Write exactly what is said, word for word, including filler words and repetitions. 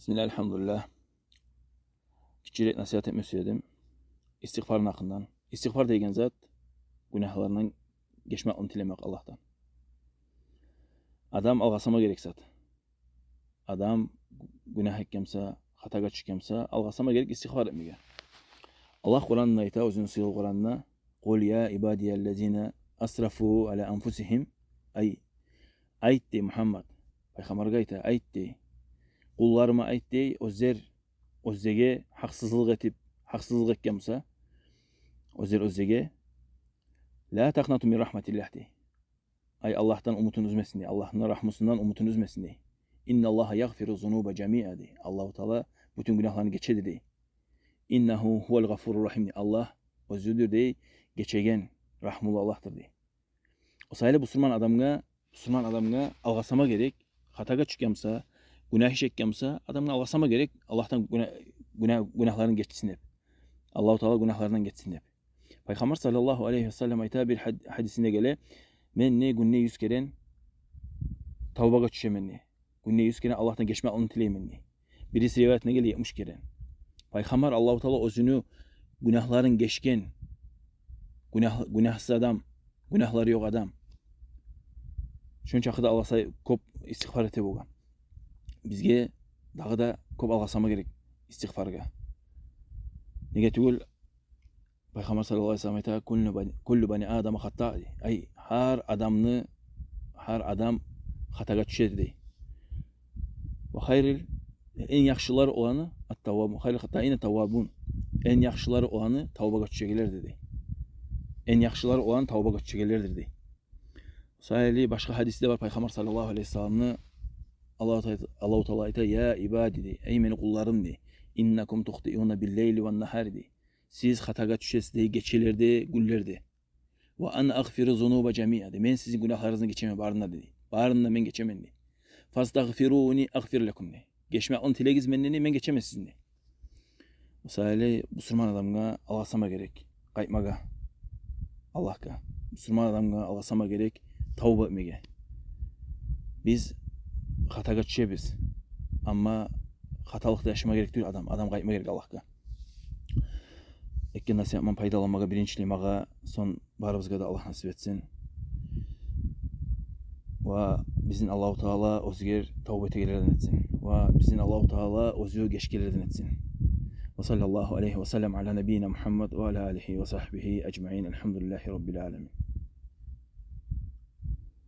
Бисмиллагь, альгьамдулиллагь. Гиччирек насигьат этме сюедим истигъфарны гьакъындан. Истигъфар деген зат гюнагьларындан гечмекликни тилемек Аллагьдан. Адам алгъасама герек зат. Адам гюнагь этгенсе, хатагъа тюшгенсе, алгъасама герек истигъфар этмеге. Аллагь Къуранда айта, оьзюню сыйлы Къуранда: «Къул я ибадияллазина асрафу ала анфусигьим». Ай, айт дей, Мугьаммад, пайхаммаргъа айта, айт дей. Къулларыма айт дей, оьзлер оьзлеге гьакъсызлыкъ этип, гьакъсызлыкъ этгенсе, оьзлер оьзлеге, «Ла такънату мин рагьматиллагь» дей. Ай, Аллагьдан умутун уьзмесин дей, Аллагьны рагьмусундан умутун уьзмесин дей. «Инналлагьа ягъфиру зунуба жамиа» дей. Аллагьу Таала бютюн гюнагьланы гечеди дей. «Иннагьу гьувал гъафурур рагьим» дей. Аллагь оьзюдюр дей гечеген, рагьмулу Аллагьдыр дей. О саялы бусурман адамгъа, бусурман адамгъа алгъасама герек, хатагъа тюшгенсе, гюнагь иш этгенсе, адамгъа алгъасама герек, Аллагьдан гюна-, гюна-, гюнагьларын гечсин деп. Аллагьу Таала гюнагьларындан гечсин деп. Пайхаммар саллаллагьу алайгьи ва саллам айта бир гьад-, гьадисинде геле: «Мен не гюнде юз керен тавбагъа тюшемен» дей. Гюнде юз керен Аллагьдан гечмекликни тилеймен дей. Бириси риваятында геле етмиш керен. Пайхаммар, Аллагьу Таала оьзюню гюнагьларын гечген, гюнагь-, гюнагьсыз адам, гюнагьлары ёкъ адам. Шончакъы да алгъасай кёп истигъфар эте болгъан. Бизге дагъы да кёп алгъасама герек истигъфаргъа. Неге тюгюл, Пайхаммар саллаллагьу алайгьи ва саллам айта: «Куллу бани, куллу бани Адама хаттаъ» дей. Ай, гьар адамны, гьар адам хатагъа тюшеди дей. «Ва хайрил», энг яхшылары оланы, «ат-таввабун», «хайрул хаттаина таввабун». Энг яхшылары оланы тавбагъа тюшегенлердир дей. Энг яхшылары оланы тавбагъа тюшегенлердир дей. О саялы башгъа гьадисде бар, Пайхаммар саллаллагьу алайгьи ва салламны, Аллагьу Та-, Аллагьу Таала айта: «Я ибади» дей, «эй мени къулларым» дей, «иннакум тухтиуна биллайли ван нагьари» дей. Сиз хатагъа тюшесиз дей гечелерде, гюнлерде. «Ва ана агъфиру зунуба жамиа» дей. Мен сизин гюнагьларыгъызны гечемен барын да дей. Барын да мен гечемен дей. «Фастагъфируни агъфир лакум» дей. Гечмекликни тилегиз менден дей, мен гечемен сизин дей. О саялы бусурман адамгъа алгъасама герек къайтмагъа Аллагьгъа. Бусурман адамгъа алгъасама герек тавба этмеге. Биз хатагъа тюшебиз. Амма хаталыкъда яшама герек тюгюл адам. Адам къайтма герек Аллагьгъа. Этген насигьатымдан пайдаланмагъа биринчилей магъа, сонг барыбызгъа да Аллагь насип этсин. Ва бизин Аллагьу Таала оьзюне тавба этегенлерден этсин. Ва бизин Аллагьу Таала оьзю гечгенлерден этсин. Ва саллаллагьу алайгьи ва саллам ала набийина Мугьаммад ва ала алигьи ва сагьбигьи ажмаин. Альгьамдулиллагьи раббил аламин.